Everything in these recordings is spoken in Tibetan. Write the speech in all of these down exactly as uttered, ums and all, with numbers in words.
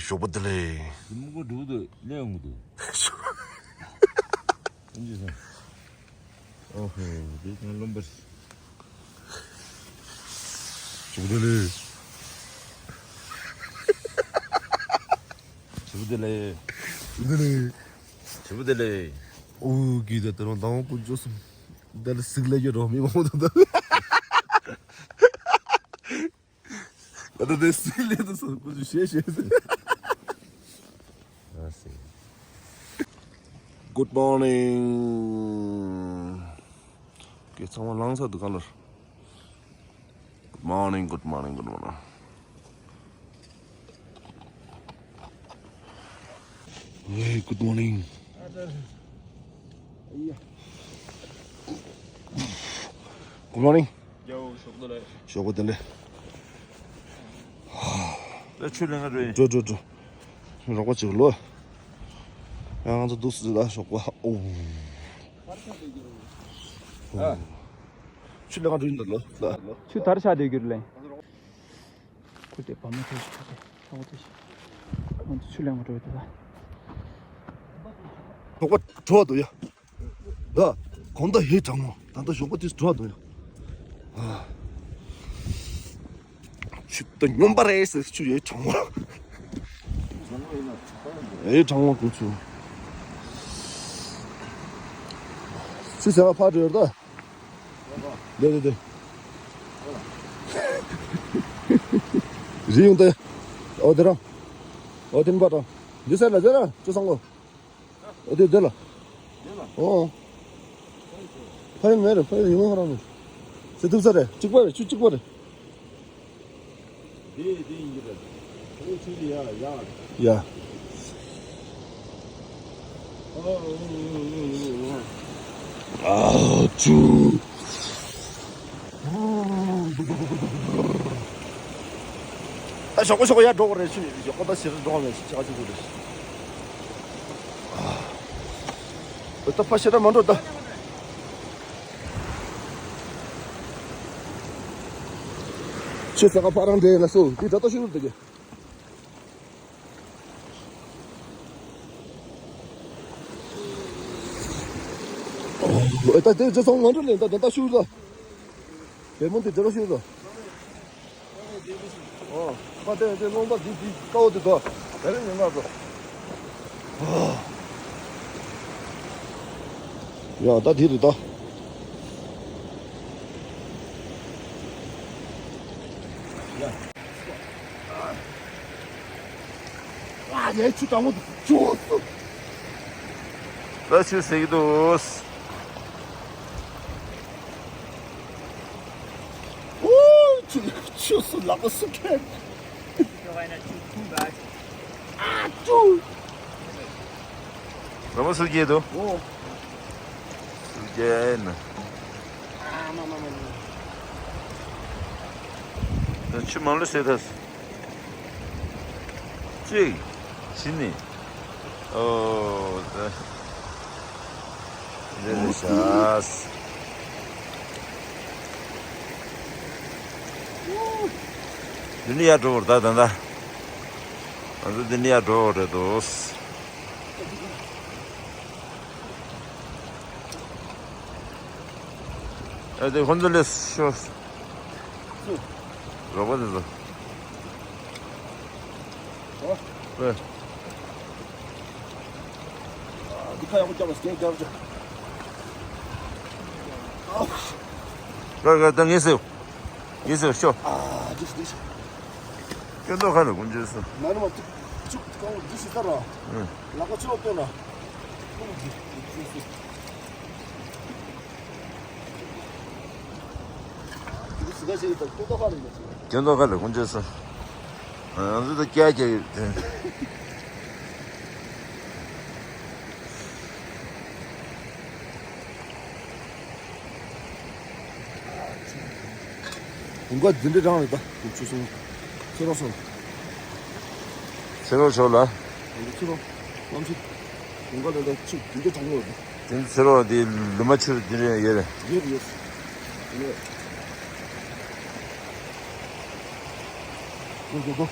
ཞོགས་པ་བདེ་ལེགས། དེ་མོ་གོ་འགྲོ་གི་འདུག་ལས་འོང་གི་འདུག་ཨོ་ཧོ། དེ་ཀྱང་རློན་པ་རེད། ཞོགས་པ་བདེ་ལེགས། ཞོགས་པ་བདེ་ལེགས། ཞོགས་པ་བདེ་ལེགས། ཞོགས་པ་བདེ་ལེགས། ཨོ་གི་ད་ད་རང་དང་པོ་འཇོག་སོང་། ད་ལ་སིག་ལ་ཡོད་རོགས་མི་མང་པོ་འདུག་ད། ད་ལྟ་དེ་སུའི་ལས་དུ་སོང་ཁོ་ཚོས་བཤད་བཤད་ཟེར། ཨ་སེ། Good morning. ཀྱེ་ཚང་མ་ལངས་ས་འདུག་ག་ལོར། Good morning, good morning, good morning. Hey, good morning. Good morning. ཡའོ་ཞོགས་པ་བདེ་ལེགས། ཞོགས་པ་བདེ་ལེགས། ད་ཆུ་ལེན་ག་འགྲོ་ཡིན། འགྲོ་འགྲོ་འགྲོ། རོགས་པ་ཅིག་ལོ། ཡང་ང་ཚོ་འདུག་སེ་ལ་ཞོགས་པ་ཨོ། ཨ། ཆུ་ལེན་ག་འགྲོ་ཡིན་ད་ལོ་ལ། ཆུ་དར་ཆགས་བསྡད་རྒྱུ་རེད་ལེ། ཁུ་དེ་བ་མོ་ཐོས་ཤིག་ཁུ་དེ་ཁྱོག་ཐོས་ཤིག་ང་ཚོ་ཆུ་ལེན་ག་འགྲོ་ཡོད་ད། ཞོགས་པ་གྲོགས་འདུག་ཡ། ད་གོང་ད་ཧེ་གྲང་མོ། ད་ལྟ་ཞོགས་པ་དེ་འགྲོ་འདུག་ཡ། ཨ། ཆུ་ད་སྨྱོན་པ་རེད་ཟེར། ཆུ་ཡེ་གྲང་མོ། ཡེ་གྲང་མོ་གོ་ཆུ། ཆུ་ཟེར་བ་ཕར་འགྲོ་ཡོད་ད། དེ་དེ་དེ། རི་ཡོང་དེ། ཨོ་དེ་རང་། ཨོ་དེ་འབའ་རང་། འདི་ས་ལ་ཟེར་ར་ཅོ་སང་གོ། ཨོ་དེ་དེ་ལ། ཨོ། ཕ་ཡུལ་མེད་རེད། ཕ་ཡུལ་ཡོང་ཁ་རང་མེད། ཟེར་ཐུབ་ས་རེད། གཅིག་པ་རེད། ཆུ་གཅིག་པ་རེད། དེ་དེ་ཡིན་གྱི་རེད། ཨོ་ཆུ་དེ་ཡ་ཡ་རེད། ཡ། ཨ་ཆུ། ད་ཞོགས་པ་ཞོགས་པ་ཡར་འགྲོ་དགོས་རེད། ཆུ་ཞོགས་པ་ད་ཞེ་དྲག་འགྲོ་བ་མེད། ཅ་ཅིག་དགོས་རེད། ད་ཕ་ཞེ་དྲག་མ་འགྲོ་ད། ཆུ་ས་ག་ཕ་རང་འདྲེ་ལ་སོ་དེ་ད་ལྟ་ཤུགས་རུ་དེ་གི། ཨོ་ད་དེ་རྗེས་སོང་ང་འགྲོ་ལེན། ད་ད་ད་ཤུགས་ལ། བེ་མོ་དེ་དེ་ར་ཤུགས་ལ། ཨོ། ཁ་དེ་དེ་རློན་པ་འདི་འདི་དཀའ་བོ་དེ་དོ། དེ་རིང་ཡིན་ན་དོ། ཡ་ད་དེ་རེད་ད། ཨ་ཡའི་ཆུ་དྭངས་མོ་དེ་ཆུ་སུ། ད་ཆུ་ཟེར་གི་འདུག་ཨོ། ཆུ་ཆུ་སུ་ལག་པ་སུ་ཁྲེད། ཨ་ཆུ། ར་མོ་སུ་སྐྱེས་འདུག་ཨོ། སུ་སྐྱེས་ན། ཨ་མ་མ་མ་མ། ད་ཆུ་མང་ལོ་ཟེར་ད། གཅིག་གཞི་ནས། ཨོ་ད། འདི་ནས་བྱ། འདི་ནས་ཡར་འགྲོ་བར་ད་ད་ད། ང་ཚོ་འདི་ནས་ཡར་འགྲོ་བར་རེད་འདུག་ཨ་དེ་ཁོང་ཚོ་ལས་ཤོག་རོགས་པ་དེ་ཚོ། ཨོ། ཨེ། འདི་ཁ་ཡག་པོ་རྒྱབ་ལ་སྐད་རྒྱབ་རྒྱབ། ཨོ། ར་ར་ད་ངས་ཟེར། ངས་ཟེར་ཤོག་ཨ་འདི་འདི། སྐྱོན་མདོག་ཁ་ལ་ཀུན་སྤྱོད་སོ། མ་ནི་མ་ཏུ་ཅུ་ཀའོ་འདི་ཞིག་ས་ར། ཨེ། ལག་པ་ཆུ་བ་སྟོན་ལ། ཀུན་འདི་འདི་འདི། སྐྱོན་མདོག་ཁ་ལ་ཀུན་སྤྱོད་སོ། ང་ཚོ་ད་སྐྱ་སྐྱ་ཡོད་དེ། དུང་དཀར་འདི་འདྲ་རང་རེད་ད། དུང་ཆུ་སོང་། ཚེ་རོགས་སོང་། ཚེ་རོགས་ཕྱོགས་ལ། ཚེ་རོགས་ལམ་ཆུ། དུང་དཀར་ལ་ད་ཆུ་འདི་འདྲ་གྲང་མོ་རེད། དེ་ཚེ་རོགས་དེ་ལུ་མ་ཆུ་འདི་འདྲ་ཡོད་རེད། ཡོད་ཡོད། ཡོད། གོ་གོ་གོ།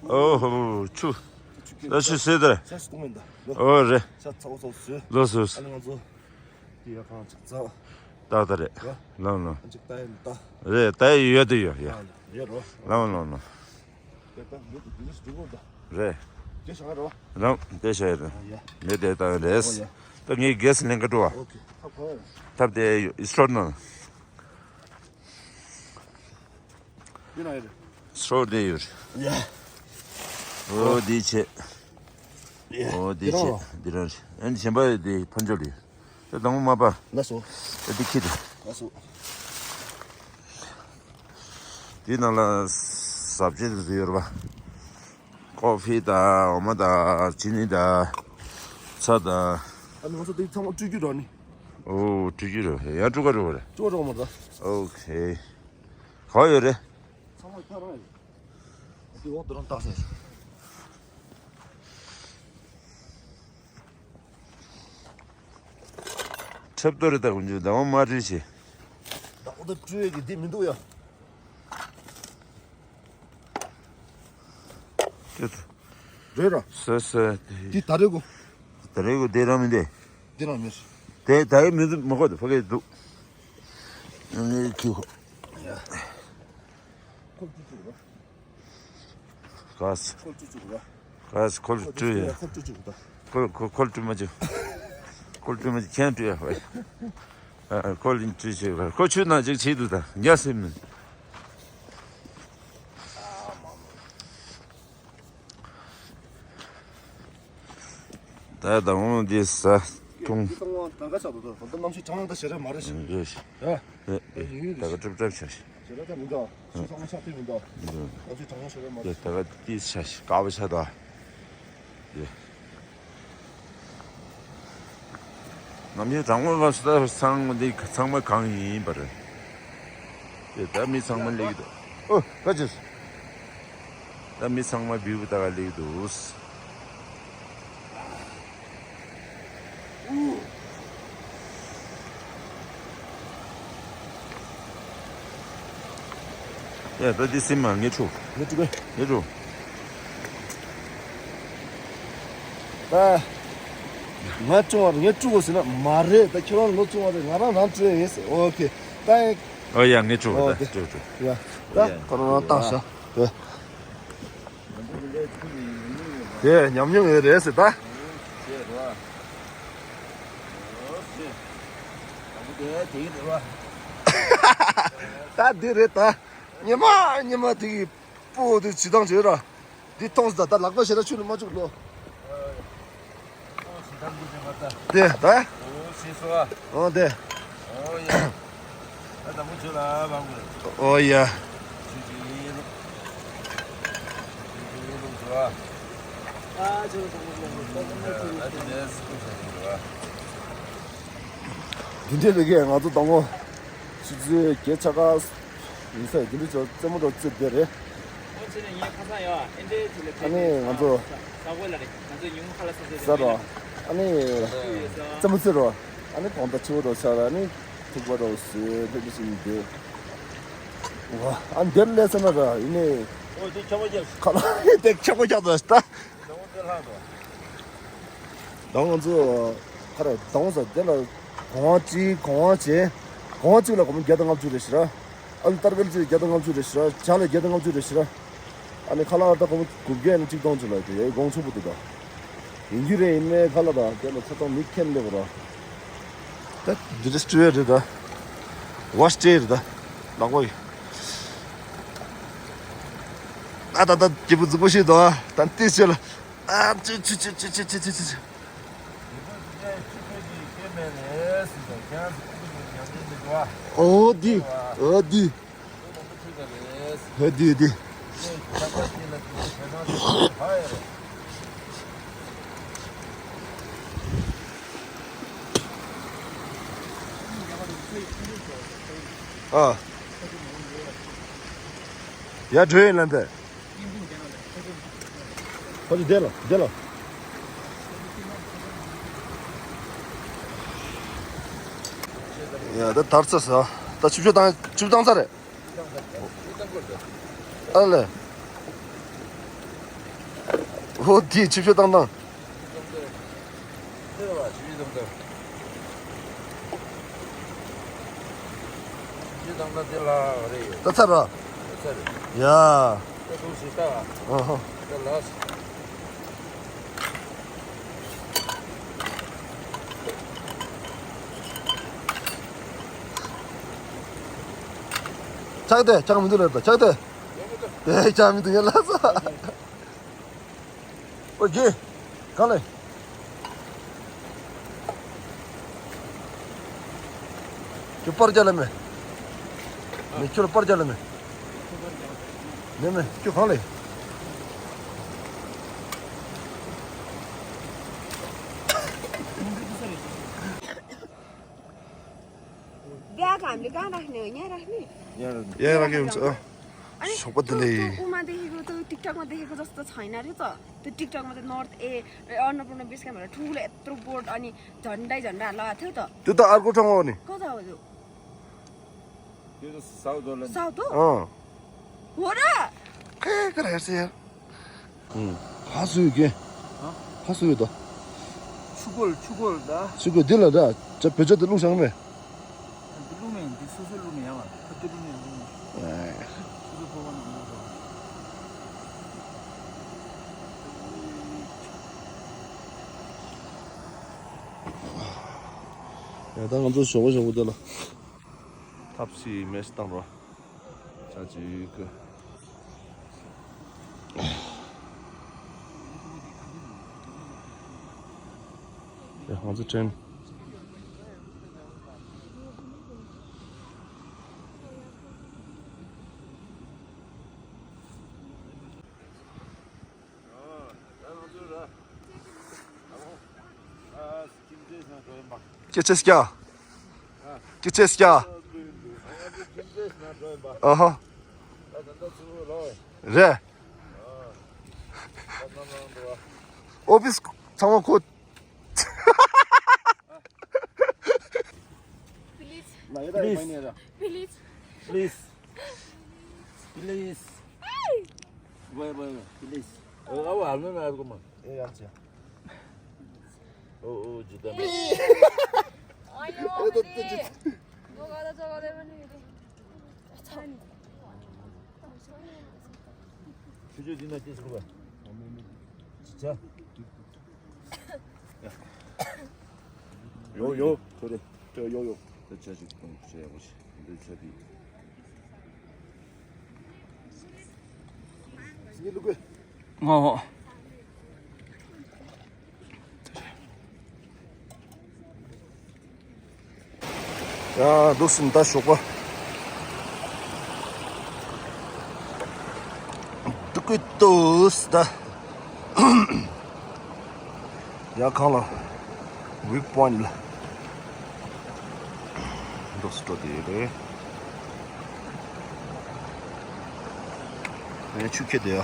ཨོ་ཧོ་ཆུ། ད་ཆུ་ཟེར་དར། ཤ་ཞིག་གཏོང་མིན་ད། ལོ། ཨོ་རེད། ཤ་ཚ་བོ་ཚ་བོ་ཟོས། ལོ་ཟོས། ཨ་ནི་ང་ཚོ། དེ་ཡ་གང་ཅིག་ཚ། ཏག་ཏག་རེད། ཡ། ལོ་ལོ། ཨ་ཅིག་ལྟ་ཡ་ལྟ། རེད་ད་ཡོད་དུ་ཡོད་ཡ། ཡོད་རོ། ལོ་ལོ་ལོ། དེ་ད་མི་དེ་དེ་ཞིག་འགྲོ་ད། རེད། དེ་ཤ་རོ། རང་དེ་ཤ་རེད། ཡ། མི་དེ་ད་རེད། ཡ། ད་ངས་གེ་སི་ལེན་ག་འགྲོ་བ། ཨོ་ཁེ། ཐབ་ཁོ། ཐབ་དེ་ཡོད་ཨིས་ཊོར་ནང་། འདི་ན་ཡོད་རེད། སོ་དེ་ཡོད་རེད། ཡ། ཨོ་འདི་ཆེ། ཡ། འོ་འདི་ཆེ། འདི་རང་རེད། ཨན་གཞན་པ་དེ་ཕན་ཆོད་རེད། དེ་དང་པོ་མ་པ། ལ་སོ། དེ་འདི་ཁྱི་རེད། ལ་སོ། དེ་ནང་ལ་ཟབ་ཆེ་དེ་ཚོ་ཡོད་རེད་པ། ཀོ་ཕི་དང་འོ་མ་དང་ཅི་ནི་དང་ཚྭ་དང་། ཨ་ནི་ང་ཚོ་དེ་ཚང་མ་སྤྲོད་རྒྱུ་ར་ནི། ཨོ་སྤྲོད་རྒྱུ་ར་ཡང་སྤྲོད་ག་རོགས་རེད། སྤྲོད་རོགས་མ་རེད། ཨོ་ཁེ། ག་ཡོད་རེད། ཚང་མ་ཕ་རང་ཡིན། དེ་འོག་ཏུ་རང་བཏགས་ཟེར། ཁྲབ་ཏོ་རེ་ད་ཀུན་ཆུ་ཟླ་བ་མ་བྲིས་ཤེ། ཟླ་བ་ད་བྲིས་ཀྱི་དེ་མི་འདུག་ཡ། ཏེ་ཏེ། རེད་ར། སོ་སོ། དེ་ད་རེ་གོ། ད་རེ་གོ་དེ་རང་མི་འདེ། དེ་རང་མི་རེད། དེ་ད་ཡི་མི་འདུག་མ་གོ་དེ་ཕ་གི་འདུག་ངའི་ཁྱི་ཁོ། ཁོ་ཅི་ཅི་རེད། ག་སི། ཁོ་ཅི་ཅི་རེད། ག་སི་ཁོ་ཅི་ཅི་རེད། ཁོ་ཅི་ཅི་རེད། ཁོ་ཁོ་ཁོ་ལ་སྤྲུལ་མ་བྱེད། ཁོ་ལ་སྤྲུལ་མ་བྱེད་ཁྱེད་སྤྲུལ་ཡ་ཧོꯏ། ཨ་ཁོ་ལ་སྤྲུལ་བྱེད་ཁོ་ཆུ་ནང་ཅིག་བྱེད་འདུག་ད་རྒྱ་སེམས་མིན། ད་ད་འོང་འདི་ཟ་འཐུང་། འདི་གཏོང་བ་ད་ག་ཆགས་འདུག་ད་ད་གནམ་གཤིས་གྲང་ལ་ད་ཞེ་དྲག་མ་རེད་ཤག་ཨ་ད་ག་གྲིབ་གྲབ་ཆགས་ཤག་ཞེ་དྲག་ད་མི་འདུག་ཆུ་ཚང་མ་ཆགས་དུས་མི་འདུག་གནམ་གཤིས་གྲང་ཤོས་རེད་མ་རེད། ད་ག་དེ་ཆགས་ཤག་དཀར་པོ་ཆགས་འདུག་ཨ། ཡེ། ནམ་ཡིན་གྲང་མོ་སྐབས་སུ་ད་ཚང་མ་འདི་ཚང་མ་གང་ཡིན་པ་རེད། དེ་ད་མི་ཚང་མ་སླེབས་ཀྱི་འདུག་ཨོ་ད་ཅི། ད་མི་ཚང་མ་བིའུ་ལྟ་ག་སླེབས་ཀྱི་འདུག་ཡ་ད་འདི་སིམ་མ་ངེས་ཆུ། ངེས་ཆུ་གི། ངེས་ཆུ། ད། ང་བཅུང་བར་ངས་བཅུག་དགོས་ཟེར་ན་མ་རེད། ད་ཁྱེད་རང་ལོ་བཅུང་བ་རེད། ང་རང་རང་བཅུག་ཡིན་ཟེར། ཨོ་ཁེ། ད་ཡིན། ཨོ་ཡ་ངས་བཅུག་ཨོ་ད་ཁེ། བཅུག་བཅུག་ཡ། ད་ཁོ་རང་རང་བཏང་ཤག་ཨོ། དེ་ཉམས་མྱོང་ཡོད་རེད་ཟེར་ད། ད་འདི་རེད་ད། ཉི་མ་ཉི་མ་དེ་གི་སྤུ་དེ་བྱེད་སྟངས་བྱོས་ར། འདི་མཐོང་ཟེར་ད། ད་ལག་པ་ཞེ་དྲག་ཆུ་ནས་མ་བཅུག་ལོ། དེ་ད། ཨོ་དེ། ཨོ་ཡ། འདི་འདྲའི་ལས་ཀའི་ང་ཚོ་དང་པོ་ཆུ་ཚོད་བརྒྱད་ཆ་ག་ཡིན་ས་ཡིན། འདི་འདྲའི་ཆ་རྩེད་མོ་འགྲོ་རྩེད་བསྡད་རེད། ཨ་ནི་ང་ཚོ་ཟ་རོ། ཨ་ནི་རྩེད་མོ་རྩེ་རོ། ཨ་ནི་གོང་ད་ཆུ་བོ་རོ་ཆ་ར་ནི་ཐུག་པ་རོ་སུ་ལྷོད་ལྷོད་ཞིག་འདུག་ཨ་འདིར་སླེབས་ས་ན་ར་ཡིན་ནི། ཁ་ལ་དེ་ཁྱོ་ག་རྒྱག་ད་ད། ད་ང་ཚོ་ཁ་ར་དང་ས་དེ་ལ་གོང་བ་གཅིག་གོང་བ་བྱས། གོང་བ་གཅིག་ལ་སྒོར་མོ་བརྒྱ་དང་ལྔ་བཅུ་རེད་ཤག་ཨ་ནི་ཏར་ཀལ་གཅིག་བརྒྱ་དང་ལྔ་བཅུ་རེད་ཤག་ཇ་ལ་བརྒྱ་དང་ལྔ་བཅུ་རེད་ཤག་ཨ་ནི་ཁ་ལག་ད་སྒོར་མོ་དགུ་བརྒྱ་ནས་གཅིག་སྟོང་བཅུ་ལ་དེ་ཡའི་གོང་ཆེན་པོ་འདུག་ད། ཡིན་རྒྱུ་རེད། ཡིན་ནའི་ཁ་ལག་ད་དེ་ལ་ཚ་ཚང་མི་ཁྱེར་སླེབས་ར། ད་འདི་རེ་སྤྲོད་རེད་ད། ཝ་སི་ཊེ་རེད་ད། ལག་པ་ཡི། ཨ་ད་ད་སྐྱིད་པོ་རྫིག་པོ་ཞིག་འདུག་ཨ་ད་ཏི་ཤ་ལ། ཨ་ཅི་ཅི། ཨོ་དི། ཨོ་དི། ཨོ་དི། ཨ། ཡ་འགྲོ་ཡིན་ལན་པས། ཁོ་ཚོ་བསྡད་ལ་བསྡད་ལ། ཡ་ད་དར་ཚ་ས། ད་ཆུ་ཚོད་བཏང་ཆུ་བཏང་ཚར་རེད། ཨ་ལེ། ཨོ་དེ་ཆིབས་ཞབས་བཏང་བཏང་། དེ་ལ་བ་ཆིབས་ཞབས་བཏང་བཏང་། ཆིབས་ཞབས་བཏང་བཏང་། དེ་ལ་རེད་ཡོད། ད་ཚར་ར། ད་ཚར་རེད། ཡ། ད་ཐུག་སི་ལྟ་བ། ཨ་ཧ། ད་ལགས། ཆག་སྟེ་ཆག་མི་འདུག་ལབ་ད་ཆག་སྟེ། དེ་ཆག་མི་འདུག་ཡ་ལགས་སོ། ཨོ་རྒྱན། གང་ལས། ཁྱོད་པར་རྒྱག་ལ་མེད། མེད་ཁྱོད་ལ་པར་རྒྱག་ལ་མེད། མེད་མེད་ཁྱོད་གང་ལས། Bia kam le kan rakhne, yaha rakhne. Yaha rakhne. Yaha rakhne. अरे, ཞོགས་པ་བདེ་ལེགས། तँ उमा देखेको, तँ TikTok मा देखेको जस्तो छैन रे त। त्यो TikTok मा त North ए, ए, अन्नपूर्ण बिस्किट भनेर ठुलो यत्रो बोर्ड अनि झन्डै झन्डा लगाएको थियो त। त्यो त अर्को ठाउँमा हो नि। कता हो त्यो? त्यो त साउथ होला नि। साउथ हो? अँ। हो र? खै खै हेर्छ यार। ཁ་སུ་ཡོད་ཀྱེ། ཧ། ཁ་སུ་ཡོད་དོ། ཆུ་ཁོལ་ཆུ་ཁོལ་ད། ཆུ་ཁོལ་འདི་ལ་ད་ཅ་བེ་ཅ་དེ་བླུགས་བཞག་མེད། འདི་བླུགས་མེད། འདི་སོ་སོ་བླུགས་མེད་ཡ་མ། ཁ་ཏུ་བླུགས་མེད་བླུགས་མེད། ཨེ། སོ་སོ་ཕོ་བ་ནང་བླུགས་རོགས། ཡ་ད་ང་ཚོ་ཞོགས་པ་ཞོགས་པ་དེ་ལ་ཐབས་ཤེས་མེད་བཏང་རོགས། ཆ་ཅིག་གི། ཡ་ང་ཚོ་ཊེན། ཅི་ཆེ་སྐྱ། ཅི་ཆེ་སྐྱ། ཨ་ཧ། རེད། ཨོ་ཕིས་ཚང་མ་ཁོ། Please. Please. Please. Please. Please. Please. Please. ཡོ་ཡོ། ཁོ་རེ། ཡོ་ཡོ། ད་ཆ་ཞིག་གཏོང་བྱས་ཡག་པོ་ཞིག་འདི་ཆ་དེ། ཨོ། ཡ་འདུག་སེ་ད་ཞོགས་པ། འདུག་གི་འདུག་ད། ཡ་གང་ལ། ཝི་པོའིན་ལ། འདུག་སེ་འགྲོ་དེ་རེད། ངས་ཆུ་ཁྱེར་དེ་ཡ།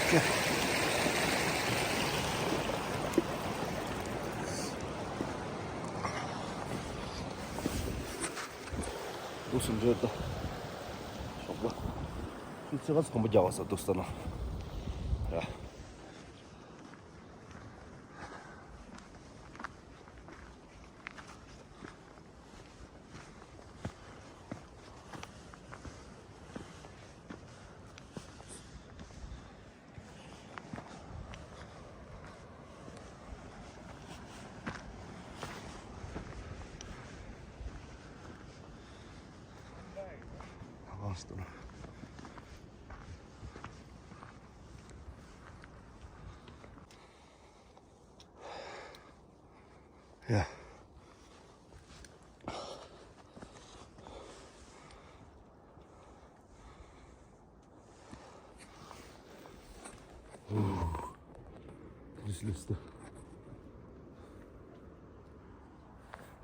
ཁྱེར། འདུག་སེ་འགྲོ་ད། ཞོགས་པ། ཁྱོད་ཚེ་ག་ཚོད་གོམ་པ་རྒྱག་པ་ས་འདུག་ས་ན། ཡ། ཡ། ལིས་ལིས་ཏུ།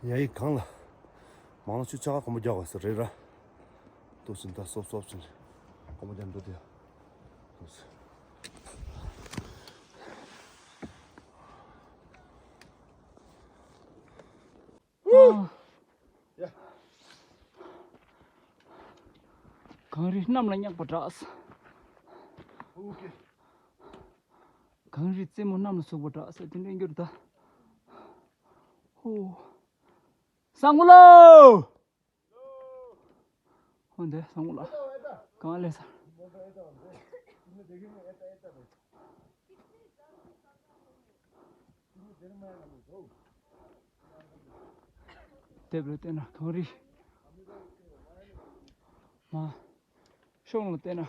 ཡ་ཡི་གང་ལ། མང་ལ་ཆུ་ཆག་གོམ་པ་རྒྱག་བ་ཟེར་རེད་ར། ཏོ་སིན་ད་སོབ་སོབ་སིན། གོམ་པ་རྒྱག་འགྲོ་དེ། ཏོ་སིན། གངས་རི་གནམ་ལ་བསྙེགས་པ་འདྲ། གངས་རི་རྩེ་མོ་གནམ་ལ་ཟུག་པ་འདྲ་ཟེར་དེ་འདྲ་ཡིན་རྒྱུ་རེད་ད། ཧོ། སང་གོ་ལོ། ཧོ་འདི་སང་གོ་ལོ། གང་ལས་ས། དེབ་ལ་བལྟས་ན་གངས་རི། མ། ཤོང་ལ་བལྟས་ན།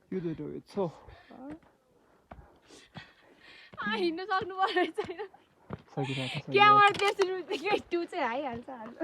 གཡུ་དང་འདྲ་བའི་མཚོ། ཨ་ཡིན་ན་ཚང་ནུ་བ་རེད་ཚེ། ས་གི་ར་ས་གི་ར། ཀྱང་བར་དེ་སི་རུ་དེ་གའི་ཏུ་ཚེ་ཨ་ཡ་ཚ། ལ་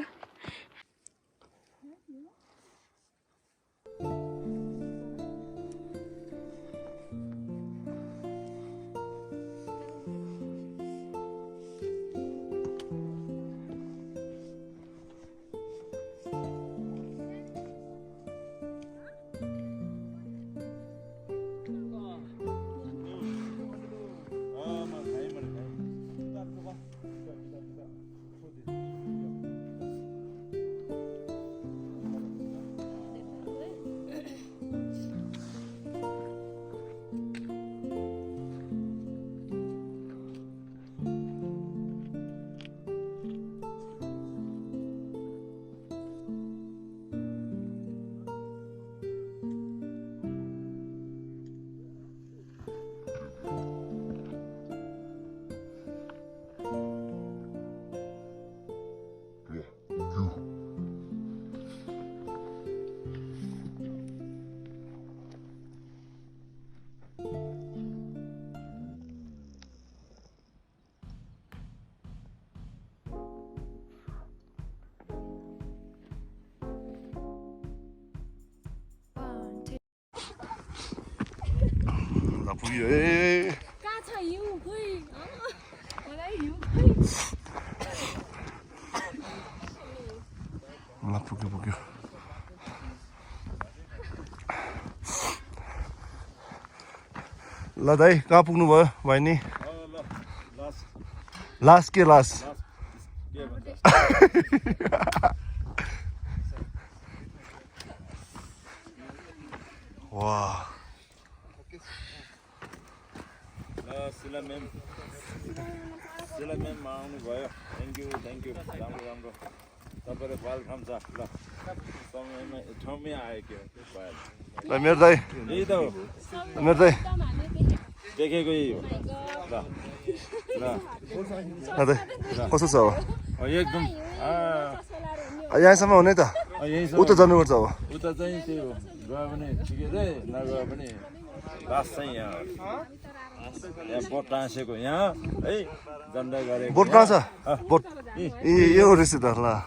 ཕུག་ཡོད། ཀ་ཚ་ཡིན་ཧུའི། ཨ་མ། ང་ལ་ཡིན་ཧུའི། ལ་ཕུག་གི་ཕུག་གི། ལ་དའི་ཀ་ཕུག་ནུ་བ་བའི་ནི། ལ་སི་ཀེ་ལ་སི། ཝ། ལ་སི་ལ་མེམ། སི་ལ་མེམ་མང་ནུ་བ་ཡོ། Thank you, thank you. རང་རོ་རང་རོ། ད་པར་ཝེལ་ཁམ་ས་ལ། ཐོ་མི་ཨ་ཐོ་མི་ཨ་ཡེ་ཀེ་ཝེལ། ལ་མེར་དའི། ཡེ་དོ། ལ་མེར་དའི། དེ་ཁེ་གོ་ཡེ་ཡོ། ལ། ལ། ལ་དའི། ཁོ་སོ་སོ། ཨ་ཡེ་གམ། ཨ། ཨ་ཡ་ས་མ་འོ་ནེ་ད། ཨ་ཡེ་ས་མ། ཨུ་ཏ་ཛ་ནུ་བར་ཙ་བ། ཨུ་ཏ་ཛ་ཡེ་ཏེ་ཡོ། ར་བ་ནེ་ཅི་གེ་རེ་ན་ར་བ་ནེ། ལ་སེ་ཡ། ཡ་བོ་ཏང་ཤེ་གོ་ཡ། ཨེ། ཛན་ད་ག་རེ། བོ་ཏང་ས། བོ། ཨི་ཡོ་རེ་སི་ད་ལ། ཨོ།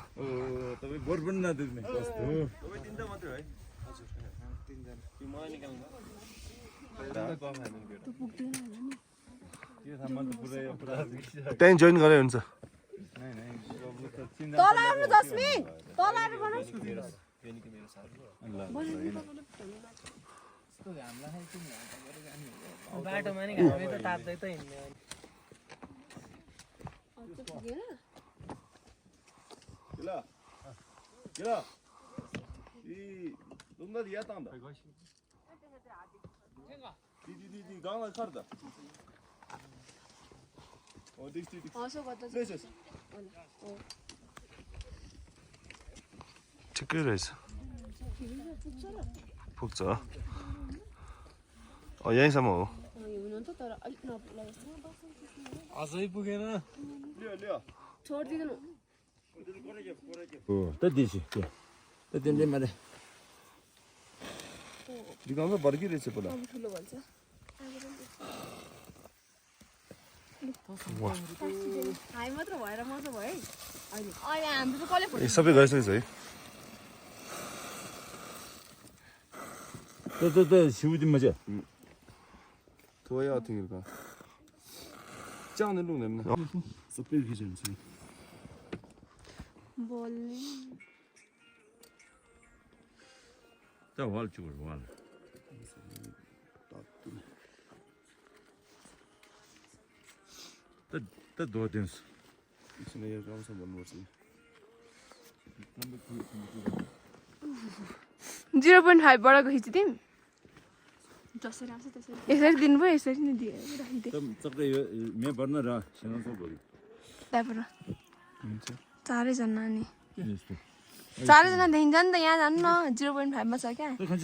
ད་བོ་བོར་བན་ན་དུ་མེ་གོ་སྟོ། ཏེན་ཇོ་ཡིན་ག་རེ་ཡོད་ས། ཏོ་ལ་རུ་ཛོ་སི་མི། ཏོ་ལ་རུ་གོ་ནོ། बाटोमा नि घामै त ताप्दै त हिँड्ने हो नि। किला। किला। 이, 이, 이, 이, 이, गाउँलाई खर्च। 어, 네, 네, 네. 어서 갖다 줘. 네, 네. 어. ठिकै रहेछ। पुग्छ। अँ, यहीँसम्म हो। अझै पुगेन। छोडिदिनु। हो, त दिसी, त्यो। त त्यसले मैले। दिगम्बा बर्गी रहेछ पहिला। अब ठुलो भन्छ। हाई मात्र भएर मजा भयो है। अहिले अहिले हाम्रो त कसले ए, सबै गइसकेको छ है। त्यो, त्यो, त्यो सिउदी मजा। थोया थिंगिरका। च्याङ्ने लुङ्ने। सबै भिजन छ। बोल्ने। त वाल चुर वाल। त, त दो दिन। इसने ये कौन सा बनवर्स है? Number two. जिरो पोइन्ट फाइभबाट गएको खिच्यो तिमी? यसरी दिनुभयो, यसरी नै दियो, राखिदियो। तब तब यो मैं भर्न र सेना सब बोली। दाइबाट। हुन्छ। चारैजना नि। यस्तो। चारैजना देखिन्छ नि त, यहाँ जानु न, जिरो पोइन्ट फाइभमा छ क्या। त खान्छ।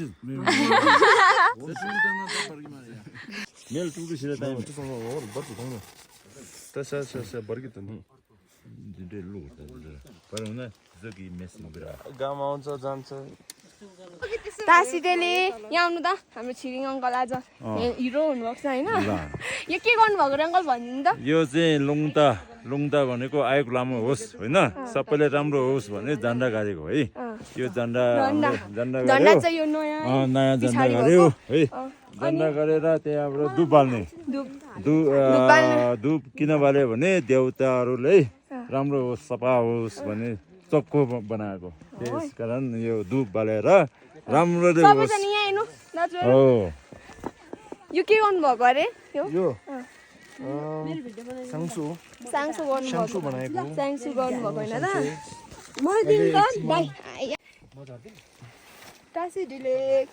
मेल टुटु सिधा टाइम। त स स स बर्गी त नि। जुन चाहिँ लु, पर हुन जो कि मेस नबिरा। गाम आउँछ जान्छ। तासिदेले यहाँ आउनु त, हाम्रो छिरिङ अङ्कल आज। अँ। हे, हिरो हुनुभएको छ, होइन? ल। यो के गर्नुभएको र अङ्कल, भनिदिनु त। यो चाहिँ लुङता, लुङता भनेको आएको लामो होस्, होइन? अँ। सबैले राम्रो होस् भन्ने झन्डा गाडेको है। अँ। यो झन्डा झन्डा। हाम्रो झन्डा झन्डा गाड्यो। चाहिँ यो नयाँ अँ, नयाँ झन्डा पछाडि गाड्यो भएको। है। अँ। झन्डा अनि गाडेर त्यहाँबाट धुप बाल्ने। धुप। धु-, धुप बाल्ने। अँ, धुप किन बाल्यो भने देउताहरूले अँ। राम्रो होस्, सफा होस् भन्ने चोखो ब-, बनाएको। त्यस कारण यो धुप बालेर राम्ररी होस्। सबैजना यहाँ हेर्नु, दाजु। हो। यो के गर्नुभएको अरे? यो? यो? अँ। अँ, साङ्सु। साङ्सु गर्नुभएको। साङ्सु बनाएको। साङ्सु गर्नुभएको होइन र? साङ्सु। मैले दिनु त, दाइ। टासी डिलेक।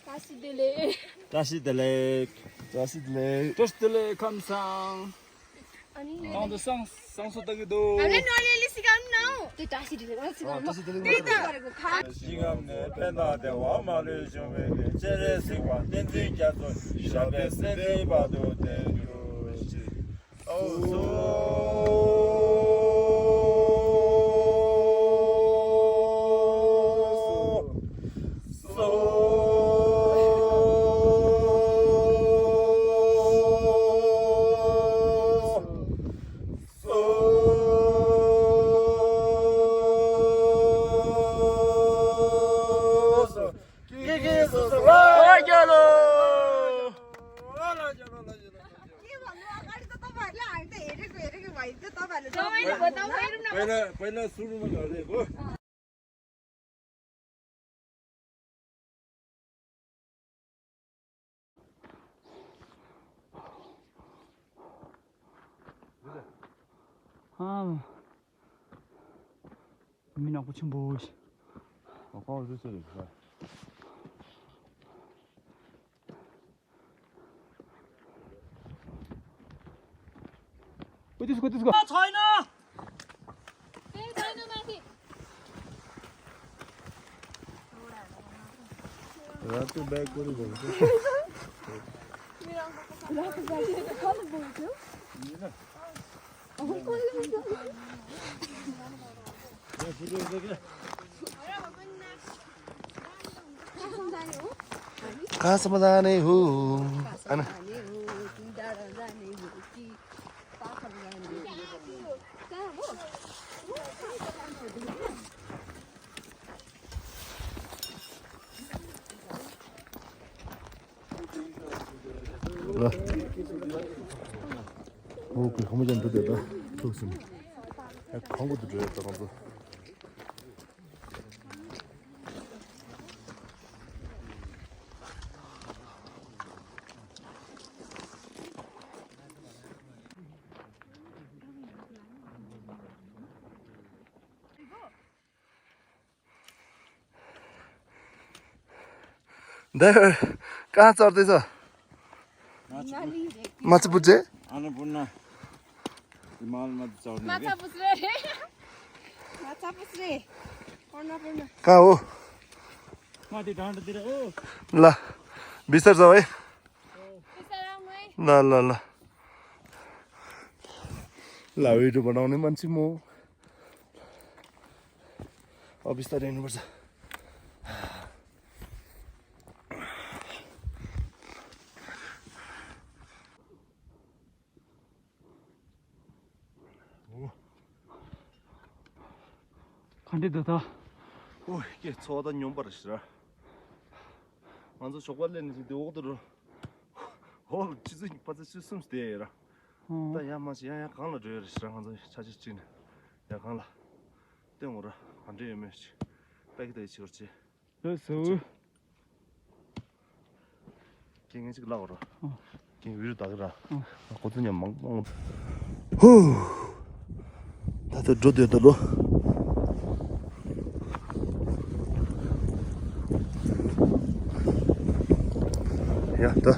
टासी डिलेक। टासी डिलेक। टासी डिलेक। टासी डिलेक, खम्साङ। अनि गाउँदो सङ-, सङ्सो तगिदो। हामीलाई नलिअलि सिकाउनु न हौ। त्यो टासी ढिलो, अँ, सिकाउनु। टासी ढिलो त्यही त। गरेको खा। सिगाउने पेन्दा देवा माले जुमे चेरे सिगवा तेन्जिङ क्याजो। षाबे सेदे बादो तेन्जिङ। औ सो। पहिला, पहिला सुरुमा घरेको। हाँ। མི་ནག་པོ་ཆེན་པོ་ཞིག་ཨ་ཁོ་འདི་ཚོ་རེད། ཀོ་ཏི་སི་ཀོ་ཏི་སི་ཀོ། छैन। रातु ब्याग पनि बोल्छ। कहाँसम्म जाने हो? अन ल। ऊ कोही खम्बु जानु त देता। ठुक सुन। ए, खम्बु त ड्रेस त खम्बु। दाइ, कहाँ चढ्दैछ? माछा पुज्जे? अन्नपूर्ण हिमालमा चढ्ने माछा पुज्रे। माछा पुज्रे। अन्नपूर्ण। कहाँ हो? माथि डाँडातिर हो। ल, बिस्तार जाऊ है। ल ल ल। ल, भिडियो बनाउने मान्छे म। अब बिस्तारै हिँड्नुपर्छ। खण्डे दादा। ओ, के ཚོགས་ད་སྙོམས་པར་ཞིག་ར། ང་ཚོ་ཞོགས་པ་ལས་ནས་ཅིག་དེ་འོག་ཏུ་འགྲོ། ཧོལ་ཆུ་ཚོད་ཉི་ཤུ་རྩ་གསུམ་དེ་ཡོད་ར། ད་ཡང་མ་ཞིག་ཡང་ཡང་གང་ལ་འགྲོ་ཡོད་རེད་ཞེ་ན། ང་ཚོ་ཆ་ཆ་གཅིག་ནས་ཡང་གང་ལ་སྟོན་འོ་ར། ག་འདྲ་ཡོད་མེད་ཞིག་ལྟ་གི་ལྟ་གི་བྱེད་རོགས་བྱེད། ལགས་སོ། རྐྱེན་ངན་ཅིག་ལབ་རོགས། རྐྱེན་འུ་རུ་དག་གི་ར། ཁོ་ཚོ་ཉམས་མང་མང་། ཧུ། ད་ལྟ་འགྲོ་འདོད་ད་ལོ། ཡ་ད། ད་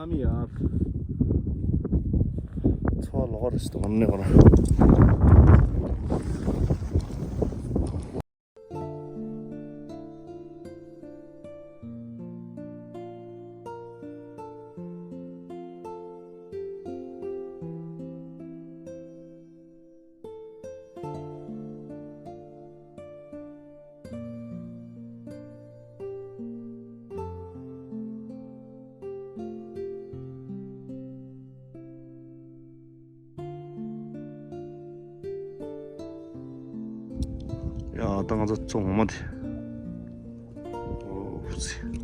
མི་ཡར། ཚོ་ལོག་རེ་སྟོང་ནས་གོ་ན། ཡ་ད་ང་ཚོ་ཚོ་ངོ་མ་དེ། ཨོ་ཙི།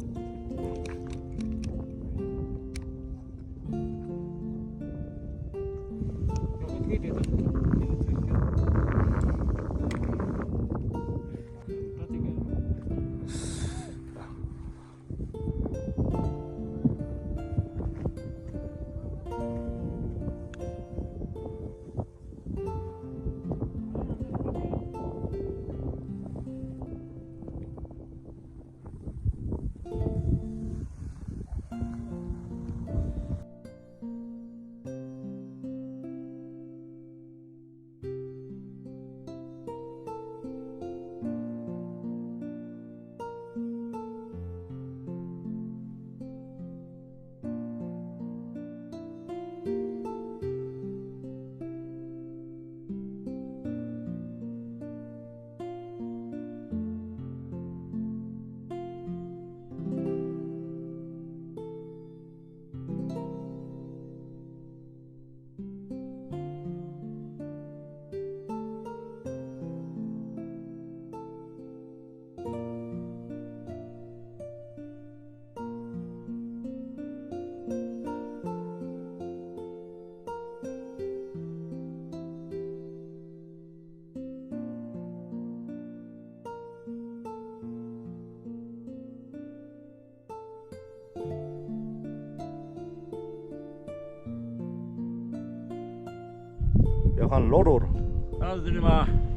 ཡ་ཁང་ལོག་རོགས། ཨ་ཟི་ནི་མ།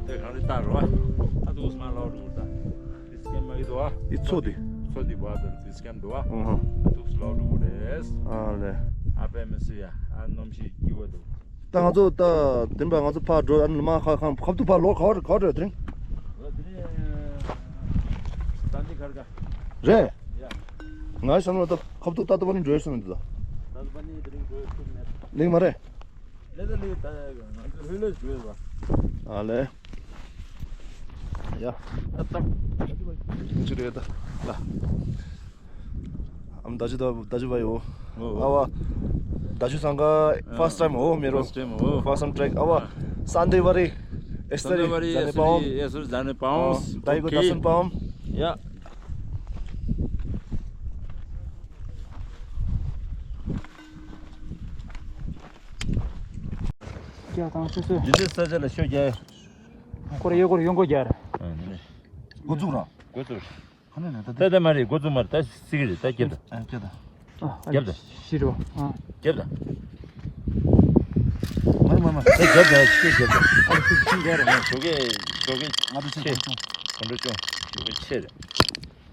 དེ་གང་རེད་ལྟ་རོགས། ཨ་དུས་མ་ལོག་རོགས་ད། དེ་སྐད་མ་གི་དོ། ཨི་ཚོ་དེ། ཚོ་དེ་བ་དེ་དེ་སྐད་འདུག་ཨ། ཨོ་ཧོ། ཨ་དུས་ལོག་རོགས་རེད། ཨ་ལེ། ཨ་པེ་མི་སི་ཡ། ཨ་ནོམ་ཤི་ཀི་བ་དུ། ད་ང་ཚོ་ད་དེན་པ་ང་ཚོ་ཕར་འགྲོ། ཨ་ནི་མ་ཁ་ཁང་ཁབ་ཏུ་ཕར་ལོག་ག་བར་ག་བར་དེ་རིང་། ད་འདི་ཁར་ག་རེད། ཡ། ང་བསམ་ན་ད་ཁབ་ཏུ་ཏ་ཏ་པ་ནི་འགྲོ་བསམ་འདུག་ད་ཏ་པ་ནི་དེ་རིང་འགྲོ་ཐུབ་མེད། ལེགས་མ་རེད། ལེ་ད་ལེ་ད་ང་ཚོ་ལྷོད་ལྷོད་འགྲོ་བ། ཨ་ལེ། ཡ། ཨ་ཏ། ཁྱིམ་ཆུ་རེད་ད། ལ། ཨམ་ད་ཅི་ད་ད་ཅི་བ་ཡོ། ཨ་བ། ད་ཅི་སང་ག་first time ཨོ་མེ་རོ། First time ཨོ། First time trek ཨ་བ། Sunday བ་རེ། ཨེ་སི་ཏ་རེ། ཟ་ནེ་པའོ། ཨེ་སི་ཏ་རེ་ཟ་ནེ་པའོ། ད་ཡི་གོ་ད་སན་པའོ། ཡ། ཀྱ་དང་སོ་སོ། འདི་འདྲའི་ས་ཆ་ལ་ཤོད་རྒྱ། ཁོ་རེ་ཡོད་ཁོ་རེ་ཡོང་གོ་རྒྱ་རེ། འགོ་བཙུགས་ར། འགོ་བཙུགས། ཁ་ནས་ནས་ད་ད་ད་མ་རེད། འགོ་བཙུགས་མ་རེད། ད་སི་གི་རེད། ད་རྒྱབ་ད། ཨ་རྒྱབ་ད། རྒྱབ་ད། ཤི་རོ། ཨ། རྒྱབ་ད། མ་མ་མ། ད་རྒྱབ་ད། ཤི་རྒྱབ་ད། ཨ་ཤི་ཤི་རྒྱ་རེད། ང་ཞོགས་ཀས་ཞོགས་ཀས་ང་ཚོ་ཆེ་ཆེ་གོང་ཆུང་། གོང་ཁྲོ་ཆུང་། ཞོགས་ཀས་ཆེ་རེད།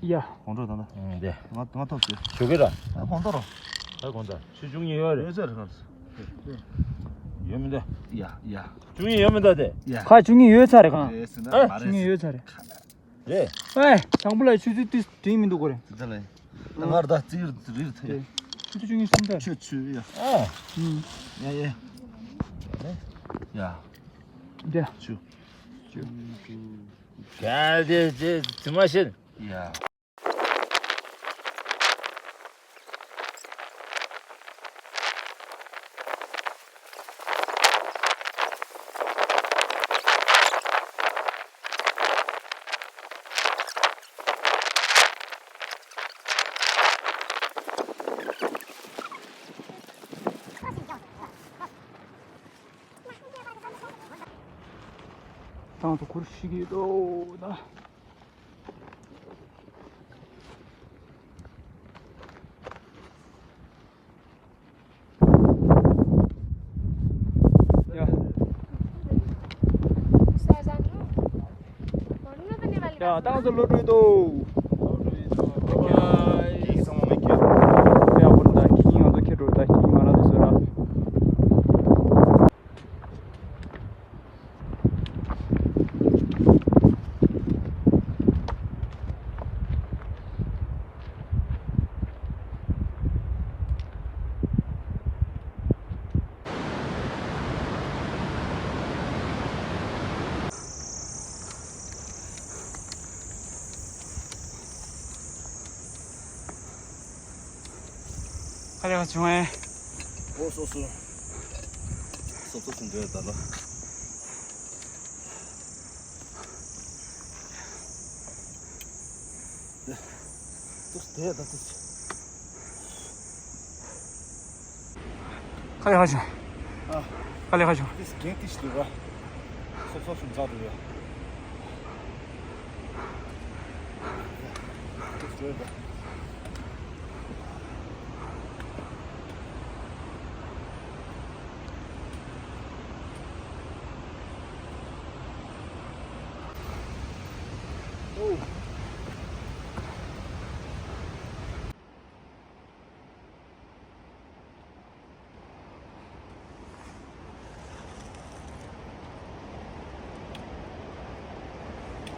ཡ། གོང་ཁྲོ་ད་ད། ཨང་དེ། ང་ང་ཐོབ་ཟེར། ཞོགས་ཀས་ར། ཨ་གོང་ད་རོ། ད་གོང་ད། ཆུ་བཅུ་གཉིས་ཡོད་རེད། ཡོད་ཟེར་ག་ཡོད་མི་འདུག་ཡ་ཡ། བཅུ་གཉིས་ཡོད་མི་འདུག་དེ། ཡ། ཁ་བཅུ་གཉིས་ཡོད་ཚར་རེད་གང་། ཨེ་སི་ན་ཨ། མ་བཅུ་གཉིས་ཡོད་ཚར་རེད། རེད། ཨེ། སང་ཕོད་ལ་ཆུ་ཚོད་ཏིས་དྲིན་མི་འདུག་གོ་རེད། ད་ལེ། ང་ར་ད་རྩིས་རིར་ཐེ། ཆུ་ཚོད་བཅུ་གཉིས་སུམ་ད། ཆུ་ཆུ་ཡ། ཨ། ཨུམ། ཡ་ཡ། ཡ། འདི། ཆུ། ཆུ། ག་དེ་དེ་དེ་མ་ཤེས། ཡ། དང་དུ་ཁུར་ཤི་གི་འདུག་ན། ཡ། ད་ང་ཚོ་གློད་གྲོལ་འདུག་གློད་གྲོལ་འདུག་ཁྱེད་ཚང་མ་མེད་ཁྱེད། ཡ། བུ་ད་ཁྱེད་ང་ཚོ་ཁྱེད་འགྲོ། ད་ཁྱེད་ང་རང་ཚོ་བཟོས་ར། ག་རེ་བྱུང་ཨེ། ཨོ་སོ་སོ། སོ་སོ་སུ་འདྲ་ད་ལོ། དེ་དེ་ད་དེ། ག་ལེ་ཧ་ཅང་། ཨ། ག་ལེ་ཧ་ཅང་། དེ་རྒན་དེ་ཞིག་འདུག་ག་སོ་སོ་སུ་འཛག་འདུག་ཡ། དེ་ཞིག་འདུག་ག་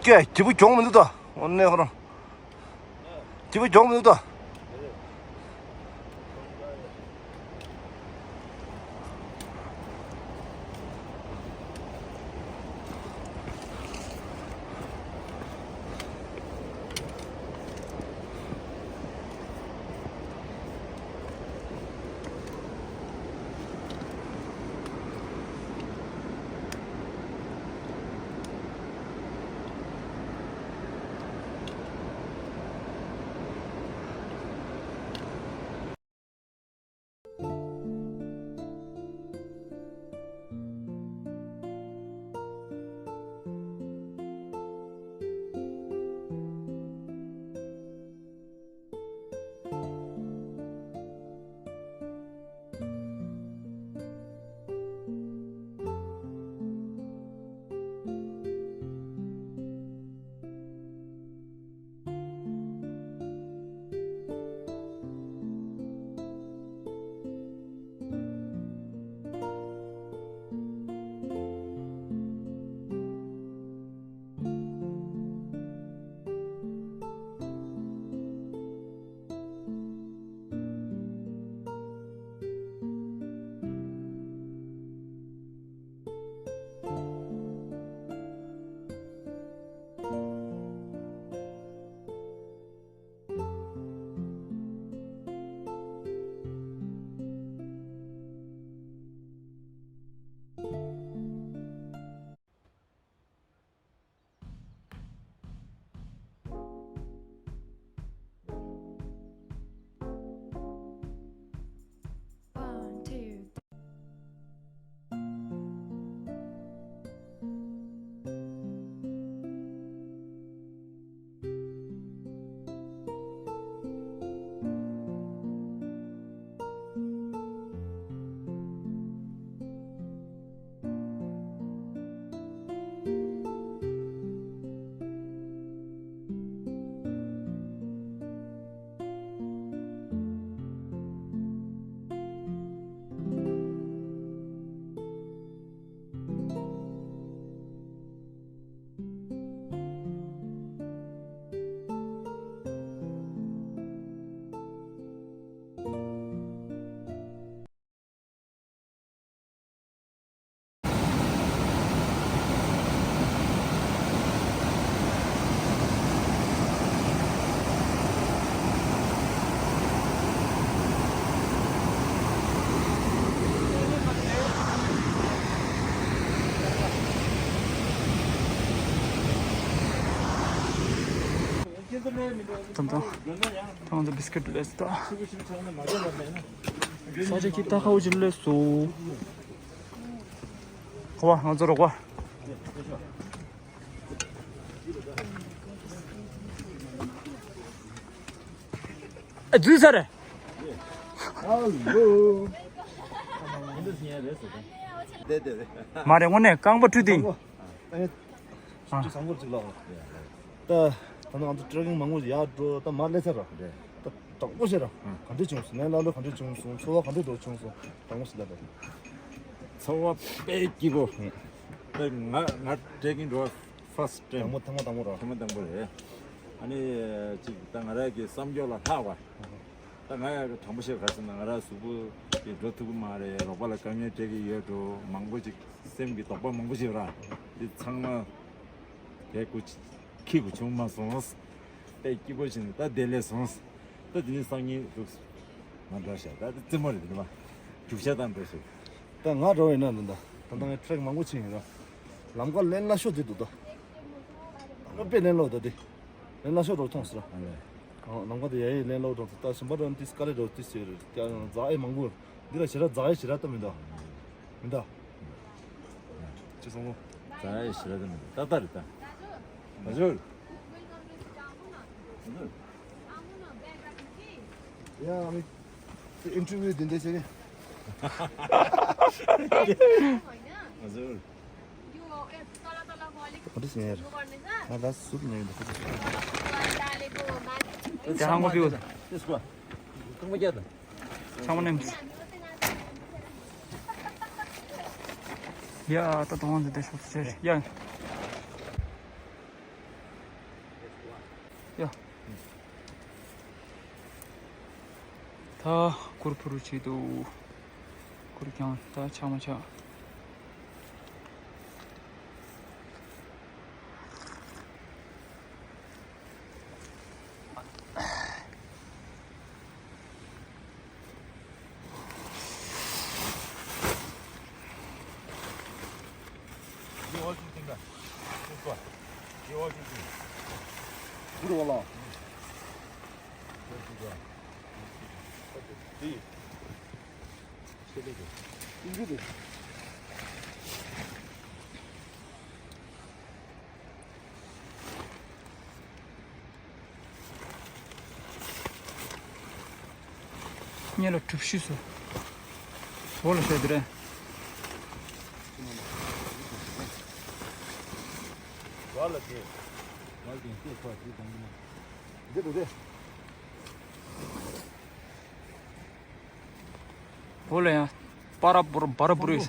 ཀྱེ། སྐྱིད་པོ་གྱོང་མི་འདུག་ད། འོ་ནས་ཁོ་རང་། སྐྱིད་པོ་གྱོང་མི་འདུག་ད། དང་དང་། དང་དང་བི་སི་ཀིཊ་ལས་ད། ས་ཆ་ཁྱི་ཏ་ཁའུ་ཅི་ལས་སོ། ཁོ་བ་ང་ཚོ་རོགས་པ། ཨ། འཛུལ་ཚར། ཧ་ལོ། མ་རེད། དངོས་གནས་རྐང་པ་བཀྲུས་ཏེ། ཨ། ཨ། ད་ད་ནང་ང་ཚོ་ཊེ་རེ་ཀིང་མང་པོ་ཡར་འགྲོ། ད་མར་སླེབས་ཚར་ར། རེད། ད་དྲང་པོ་བཤད་ར། ཨང་། ག་འདྲས་བྱུང་སོང་། ལན་སླ་ལོས་ག་འདྲས་བྱུང་སོང་། ཚོར་བ་ག་འདྲས་འདྲ་བྱུང་སོང་། དྲང་པོ་ཞིག་ལབ་ད། ཚོར་བ་དཔེ་སྐྱིད་པོ། ཨང་། ད་ང་ང་ཊེ་རེ་ཀིང་འགྲོ་བ་ཕར་སི་ཊི་ཊེམ། དང་པོ་ཐེངས་མ་དང་པོ་ར། ཐེངས་མ་དང་པོ་རེད། ཨ་ནི་ཅིག་ད་ང་རང་གི་བསམ་ཕྱོགས་ལ་ལྷག་པ། ཨང་། ད་ང་ཡང་དྲང་པོ་བཤད། ག་ཟེར་ན་ང་རང་གཟུགས་པོ་དེ་འགྲོ་ཐུབ་ཀྱི་མ་རེད། རོགས་པ་ལ་དཀའ་ངལ་འཕྲད་ཀྱི་ཡོད་འགྲོ། མང་པོ་ཅིག་སེམས་ཀྱི་དོགས་པ་མང་པོ་ཞིག་ར། འདི་ཚང་མ་དེ་ཀུ་ཁྱི་གུ་བྱུང་མ་སོང་། དཔེ་སྐྱིད་པོ་བྱུང་། ད་བདེ་ལེགས་སོང་། ད་དེ་ནས་སང་ཉིན་འདུག་ང་འགྲོ་ཤག་ད་རྩེད་མོ་རེད། དེ་ནས་མ་རྒྱུག་ཤག་ད་འགྲོ་ཤག་ད་ང་འགྲོ་ཡིན་ན་འདི་འདྲ་ད་ལྟ་ངས་ཊེ་རེ་ཀིང་མང་པོ་ཕྱིན་ཡིན་ར། ལམ་ཁ་ལན་སླ་ཤོས་དེ་འདུག་ད་ང་དཔེ་ལན་སླ་པོ་ད་དེ། ལན་སླ་ཤོས་འགྲོ་མཐོང་ཟེར། ཨ་ལས། ཨོ། ལམ་ཁ་དེ་ཡ་ཡི་ལན་སླ་པོ་འགྲོ་ད། ཞིམ་པ་འགྲོ་ཏིས་དཀའ་ལས་འགྲོ་ཏིས་ཟེར། ཀྱང་རྫ་ཡི་མང་པོ། འདི་ལ་ཞེ་དྲག་རྫ་ཡི་ཞེ་དྲག་ད་མི་འདུག་མི་འདུག་ཅི་སོང་ངོ་། རྫ་ཡི་ཞེ་དྲག་ད་མི་འདུག་ཏག་ཏག་རེད་ད། མ་ཞོར། ཡ་ཨ་མི། ཨིན་ཊར་བིའུ་འདི་འདྲ་བྱས་ནས། མ་ཞོར། ག་འདྲ་ཟེར་ཡ་རེད། ང་ད་ཟུར་ནས་ཡོད་འདུག་དེ་ཧང་གོ་པིའུ། ཆང་མ་ནེམ། ཡ་ད་དང་འདི་དེ་ཤོག་ཅེ་ཡ། ཡ། ད་གུར་ཕུ་རུ་བྱེད་དུ། གུར་ཀྱང་ད་ཆག་མ་ཆག་ཉེ་ལ་གྲུབ་ཤུས་སུ། འོ་ལ་ཤོད་དེ་རེད། འོ་ལ་ཡང་། པ་ར་པུར་བ་ར་པུར་ཡོད།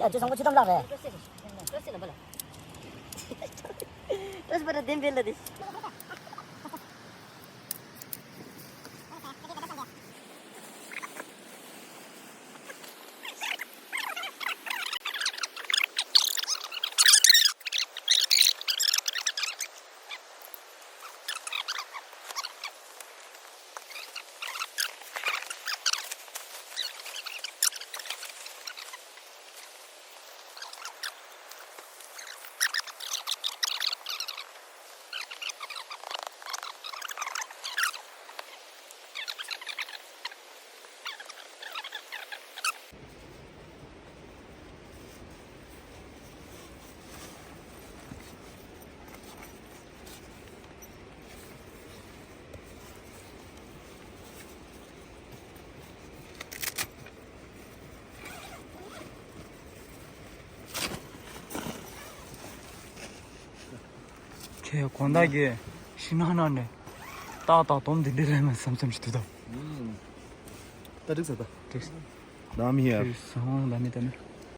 ཡ་ཅི་སང་པོ་ཅི་ཙམ་ལགས་རེད། ཏོས་པ་ར་དེན་བེལ་ལ་དེ། ཁྱེད་དགོང་དག་གི་ཤིང་ནགས་ནང་ནས་ཏག་ཏག་དོམ་འདི་འདྲ་རེད་མ་བསམ་བསམ་ཞིག་འདུག་ད། ད་འགྲིག་ས་ད། འགྲིག་ས། ལམ་ཡ། འགྲིག་སོང་ལམ་མི་ད་ནི།